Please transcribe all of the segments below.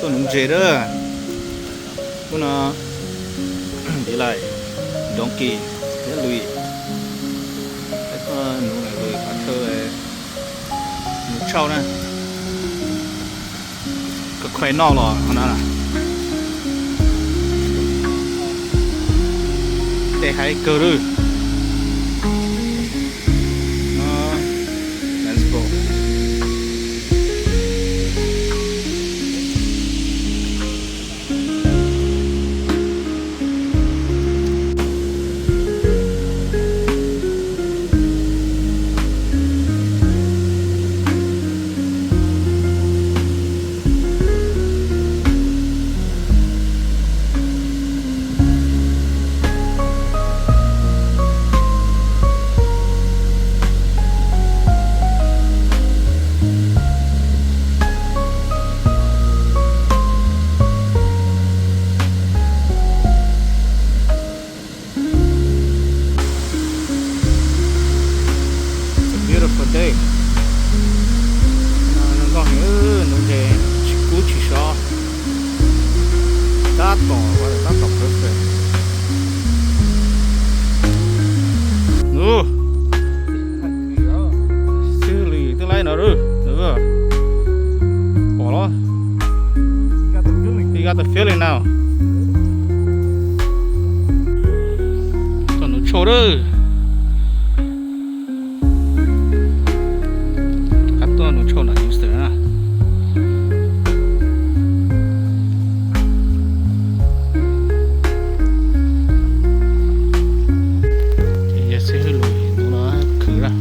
Tuaj nuv ntses lawm. Hnub no ntiv lais, donkey thiab lwm, nuv lwm qhov chaw, nuv tshauj na. Koj khuaib noj los no na. Tej haib kawg lawm. It's a beautiful day. Nws nkoj heev, nuv ntses tsis kub tsis sov. Tab tom, tab tom perfect. Xib hwb Lwm twb laib no lawm, pom los? You got the feeling now. Tuaj nuv tshauj lawm. Qab tuaj nuv tshauj nram Houston na. Yog xib hwb Lwm nuv no khwv lawm.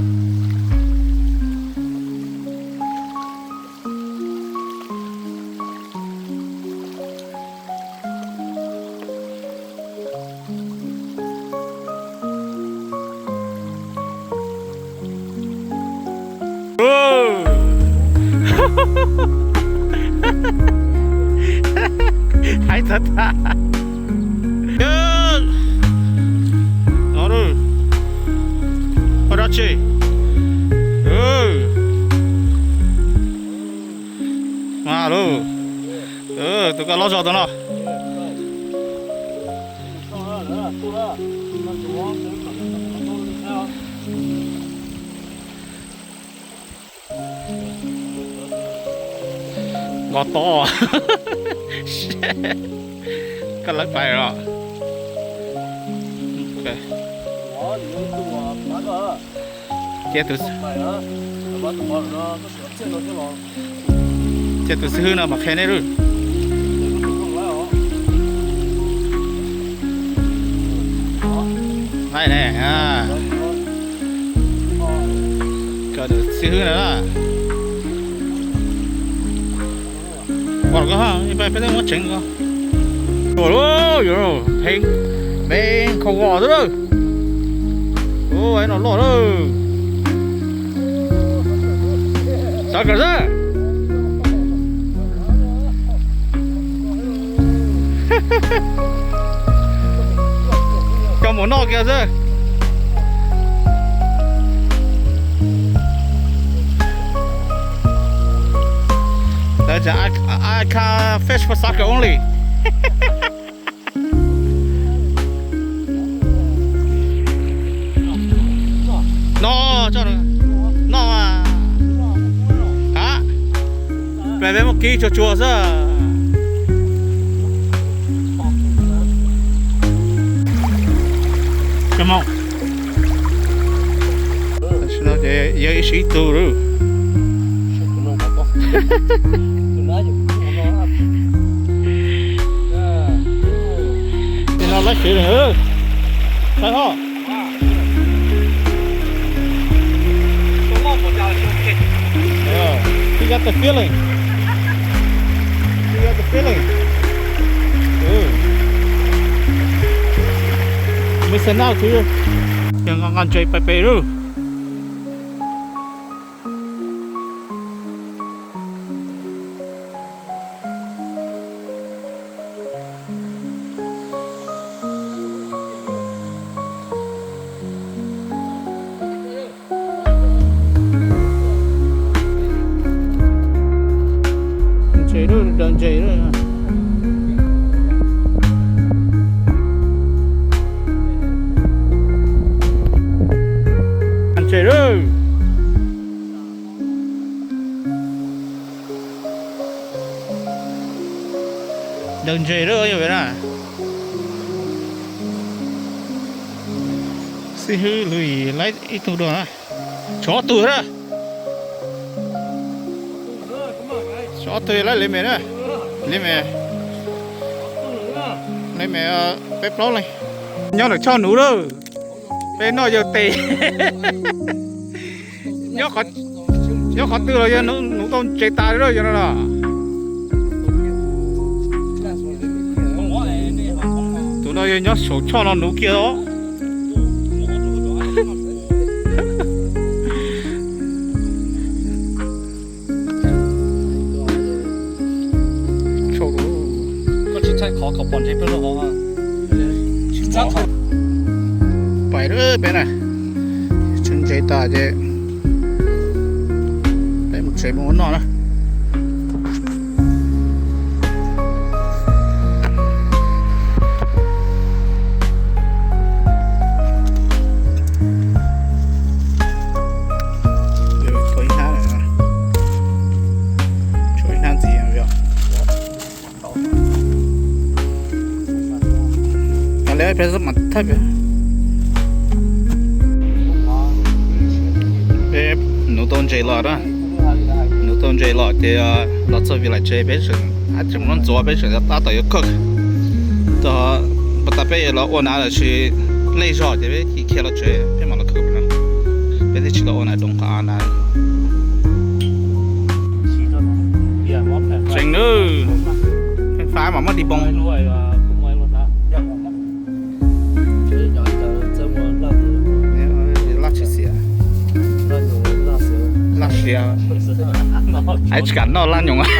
Haib tag tag. No, ua dab tsi? Mas lauj, tus koj lob zog tus no. Nqos tod. Koj lawv pais los? Cia tus xib hwb no mas qhia nej lawm. Laib ne, kawm tus xib hwb na. Pom koj, peb muab tseev koj. Tuaj lauj, yuav pheej, pheej kho vos xwb lawm. Ua no loj lawm. Xav kawm xwb. Coj mus noj kiag xwb. Lawv tias, I, I can fish for soccer only. No, no, a, peb muab kib tsuag tsuag xwb. Tam sim no ces yog ib sib tug lawm. Nim no lab sim, saib hov. You got the feeling. You got the feeling. Missing out too. Yog nqa nqa ntses pais pem lawm. Ntses lawm, daws ntses lawm. Ntses lawm. Daws ntses lawm yog na. Xib hwb Louis laib ib tug dua na. Tshuav ob tug na. Tshuav ob tug laib li me na. Li me, li me peb plaub leej. Nyob ntawm choj nuv lawm. Peb noj yawg tes. Nyob qhov twg los yog nuv tau ntses tas li lawm yog no los. Tus no yog nyob saum choj no nuv kiag os. Pais lawm peb na, tshawb ntses tas ces peb mus tsev mus ua noj na. Tshuav ib hnab ntxiv. Li peb mam thawj pem. Peb nuv tau ntses los na, nuv tau ntses los ces los txog vim lam tsev peb tseem ab tseem muab ntxuav peb tseem tab tom yuav kawg. Tog pas tas peb yuav los ua nav lawm sis lej zog ces peb cia khiav los tsev peb mam los kawg no. Peb thiaj tsis los ua nav doo qhov av na. Tseem nawb, pheej fab mas muab di poo. Laj tsis xiav. Laj siav. Ai tsis kam noj laj nyoos.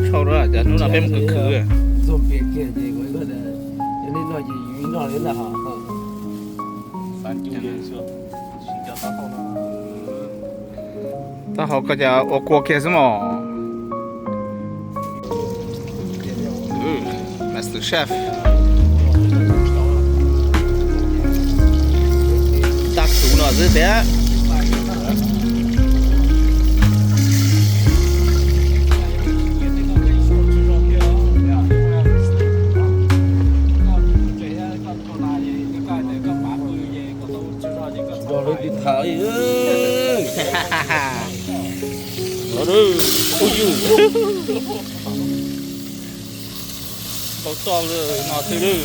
Tshau lawm, cov hnub no peb mus khwv khwv. Taub hau koj cas ua kua kiag xwb mos. Master Chef. Tab xuv no xwb tiag. Tsis nrog lawv tiv thaiv li. Ua yus tau txoj no xwb lawm.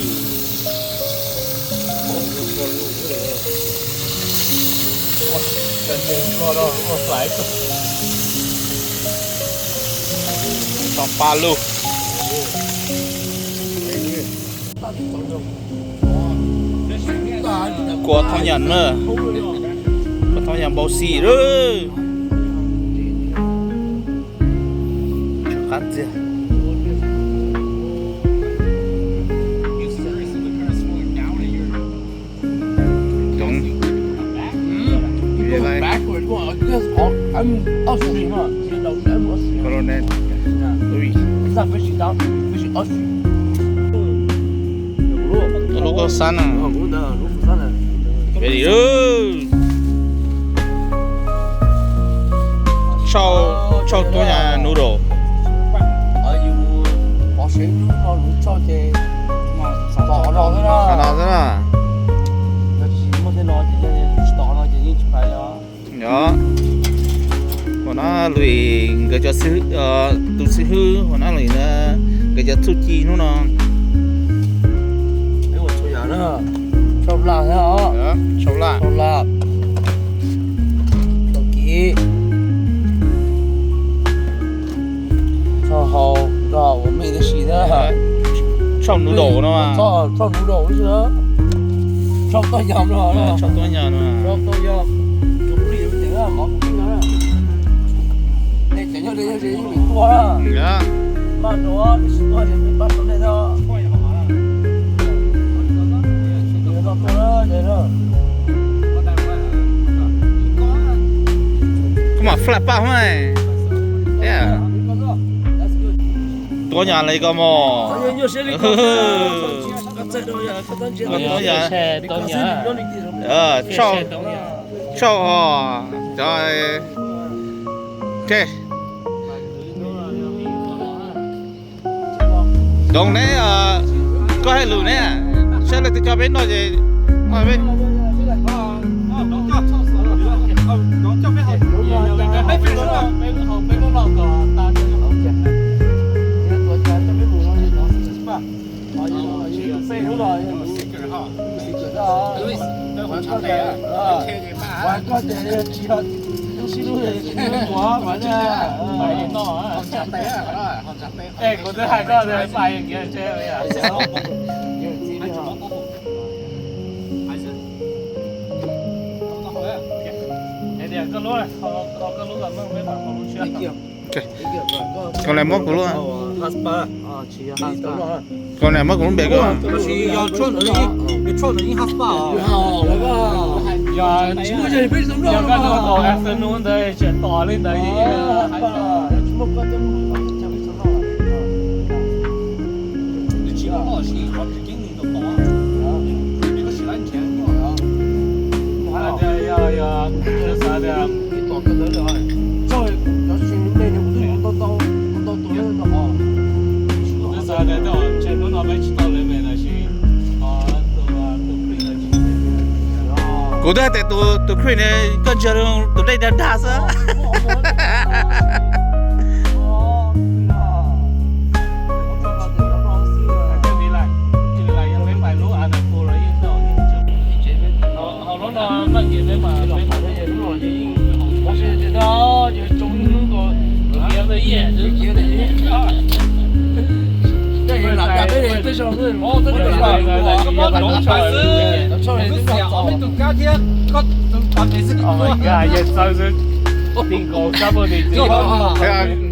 Tau pa lug. Kua thoob yam na, kua thoob yam npau xim lawm. Qab ntxiag. Coob. Colonel. Ui. Lub koj xab na. Ready. Tshauj, tshauj tuab nyab noodle. Qhov no xwb na. Yog, hua na Louis nkawd cov xib, tus xib hwb, hua na Louis na, nkawd cov txuj ci hnub no. Tshauj laj, tshauj laj, tshauj kiv, tshauj hau, tshauj ua mej tab sis na. Tshauj noodle no, tshauj noodle xwb na. Tshauj tuab yam no, tshauj tuab yam no, tshauj tuab yam. Tus plig tus ceev mov tus plig no. Nej cov nyob ze nyob ze yeej meem tuaj na. Maj nrov peb tsis tuaj ces peb pab rau nej na. Tuaj na. Tus plig no tuaj na. Tus plig no tuaj na. Mas flat paj mas. Tuab nyam li ko mog. Tuab nyam. Tshauj, cov, Doov neb, koj hais lus ne, saib leej twg coj peb noj ces, Koj lam muab kuv lub, koj lam muab kuv lub npe ko. Yog koj noj tau afternoon ntawd tseem tom li ntawd. Kuv twb hais tias tus Chris ne koj ntsia tus dej dag dag xwb.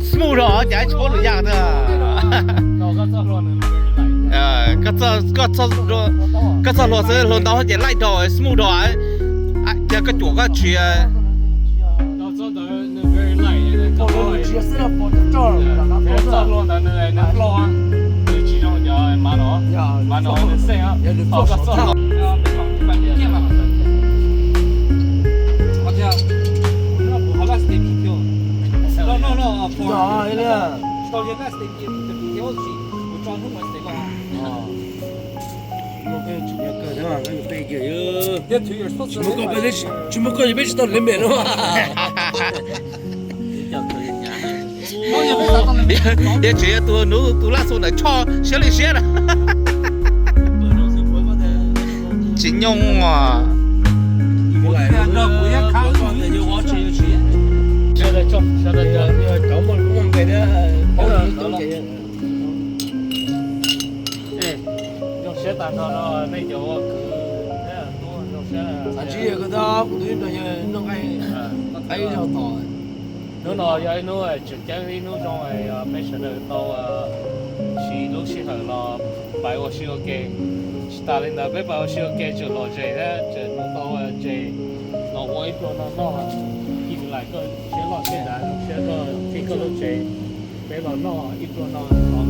Smooth rau cas tshuav lwm yam twg. Koj txoj hlua xwb hlua ntau ces laij rau smooth rau, cia koj cuam koj tsis. Tsis muaj koj peb tsis tau lwm mem no. Yeej tseem yog tus nub tus laj xu ntawm Tshoj siab li siab na. Tsis nyooj os. Zoo siab tag nrho no nej cov ua kwv. Xav ntsib yawg ko tab kuv twb nrog yawg noj nqaij ib zaug tom. Hnub no yog ib hnub tseem ceeb ib hnub zoo, peb sawv daws tau siv lub sij hawm los pais ua si ua ke. Tsis tas li ntawd peb pais ua si ua ke tseem lom zem thiab tseem mus tau tsev los ua ib pluag no noj. Ib tug lais koj siab loj siab dav zoo siab koj txij koj lub tsev peb los noj ib pluag no los ntawd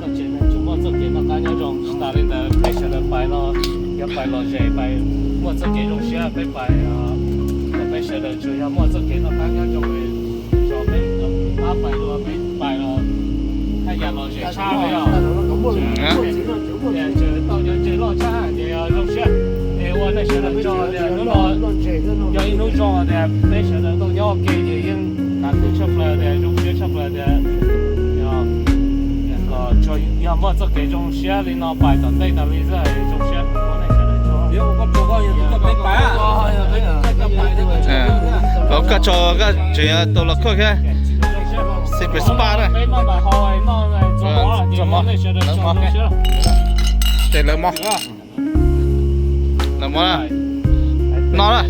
koj tsev neeg tsuas muaj txoj kev noj qab nyob zoo. Tsis tas li ntawd peb sawv daws pais los yog pais lom zem pais muaj txoj kev zoo siab peb pais, peb sawv daws tsuas yog muaj txoj kev noj qab nyob zoo. Tso peb qab pais dua peb pais los haj yam lom zem tshaj li os. Tseem tau cov tsev loj tshaj ces zoo siab. Es ua nej sawv daws tso tias hnub no yog ib hnub zoo tias peb sawv daws tau nyob ua ke ces yeej kav twj tshaj plaws tias zoo siab tshaj plaws tias kom tsuas yog muaj txoj kev zoo siab li no pais tom ntej tas li xwb zoo siab ua nej sawv daws tso. Koj tso koj tseem tus los koj thiab. Secret spot na. Ces lawv mob. Lawv mob na. No na.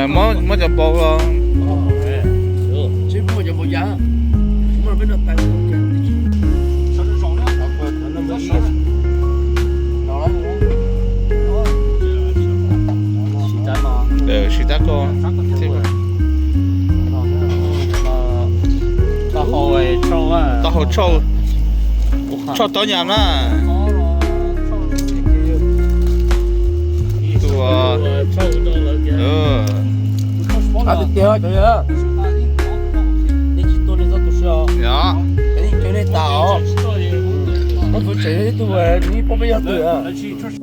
Muab cov npau. Hau tshauj, tshauj tob nyam na. Tus, tiag tiag cov yog, nej tsis tuaj nej txhob tu siab os. Yog, nej tsev nej tas os. Muab txuv tsev ib tug, nej pom peb yog twg.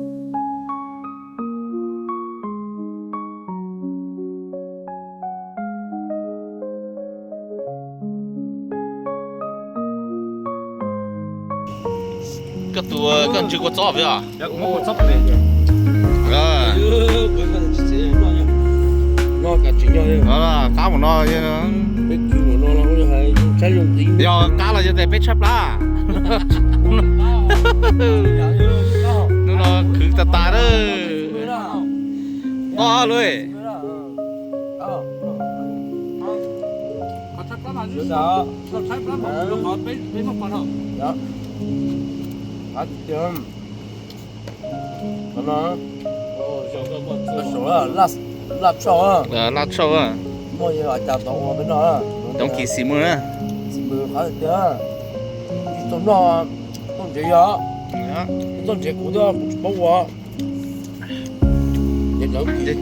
Koj tus, koj ntsw kua txob pem os. Qab mus no, yog qab los yog tias peb tshaib plab. Hnub no khwv tas tas lawm. Noj luj. Laj tshauj, laj tshauj. Muaj yog cas tau ua peb noj. Coob kis xis mws na. Xis mws qhov tiag. Tsis tau noj, txoj ntsev yog, txoj ntsev kuv thiab kuv tsis paub ua.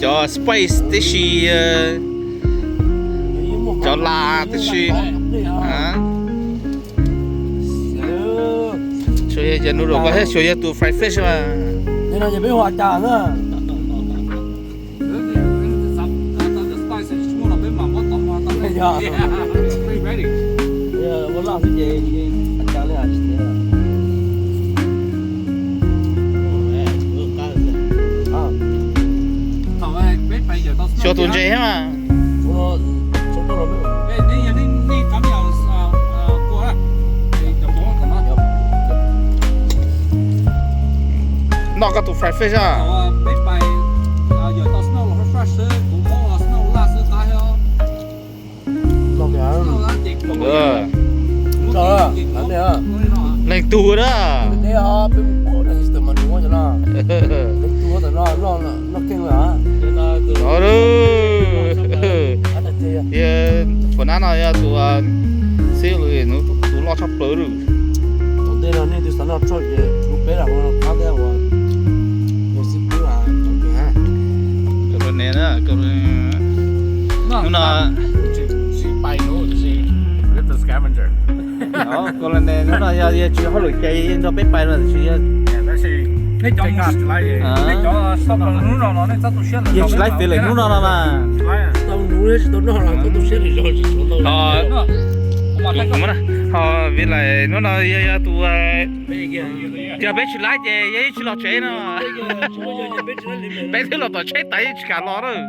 Cov space tib si, cov las tib si. Xyov yog hnub no koj thiab xyov yog tus fried fish mas. Xyov tus ntses thiab mas. Noj koj tus fried fish a. Leej tug na. Yog, fuav nab no yog tus xib lws hnub loj tshaj plaws lawm. Hnub no, hnub no yog tsis hauj lwm ces nrog peb pais los tab sis yog, yog tsis laib fem lawm hnub no no mas. Ho vim lawm hnub no yog, yog tus, yog peb tsis laib ces yog yeej tsis los tsev no. Peb twb los tom tsheb tas yeej tsis kam los lawm.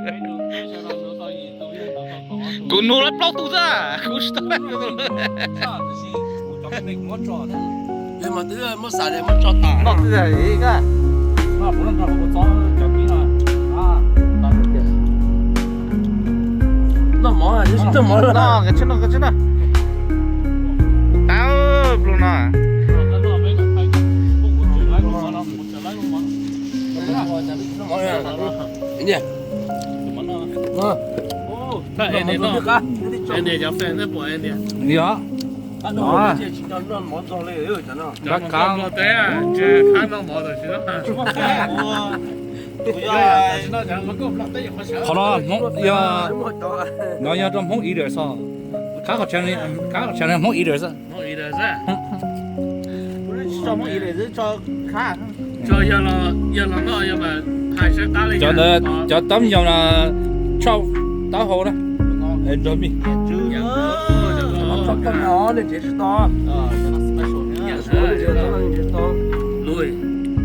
Kuv nug lawv plaub tug xwb, kuv tsis tau. Noj twb, noj mov, noj mov, noj, koj tsis noj, koj tsis noj. Tau, pluj no. Yog. Qhov no yog, no yog rau Hmoob eaters os. Qab qhov tseeb, qab qhov tseeb Hmoob eaters. Cov ntawd, cov taub yau no tshaj taub hau na. Nrog mij.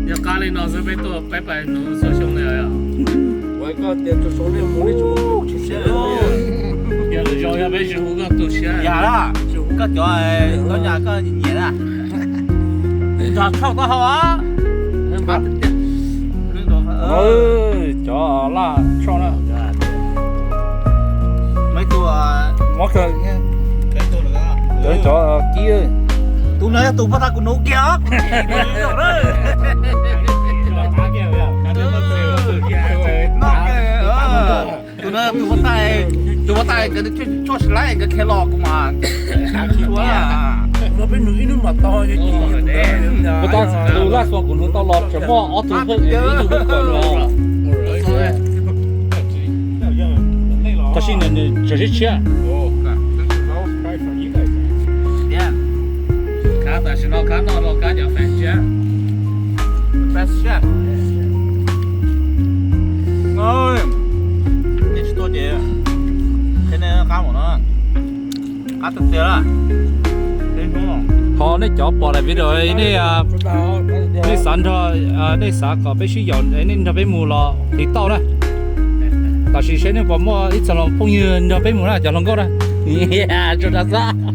Yog qab li no xwb peb tuaj peb pais nuv xyoo li os. Yog lwm zaus yog peb tsis hu koj tu siab. Yam, koj cov, koj nyam koj nyiam na. Nrog tshauj taub hau. Cov laj tshauj na. Muab kawg, cov kib. Tus no yog tus puag ta kuv nuv kiag os. Tus no tus puag ta, tus puag ta nkawd tshuaj tsis laib nkawd khiav los kuv mas. Tsis ua. Tus last one kuv hnov tau los tseem muaj ob tug, ib tug hluas nkauj no. Tab sis nws tseem sib tshiab. Tam sim no kab noj rau kab cov fam tshiab. Nej tsis tuaj ces qab mus no, qab tiag tiag. Ho nej cov pom daim video nej, nej xav nrog, nej xav kom peb sib yaum, nej nrog peb mus los tiv tauj na. Tam sim seb nej puas muaj ib txog los phooj ywg nrog peb mus na cov hluas nkauj na. Tsuas tas xwb.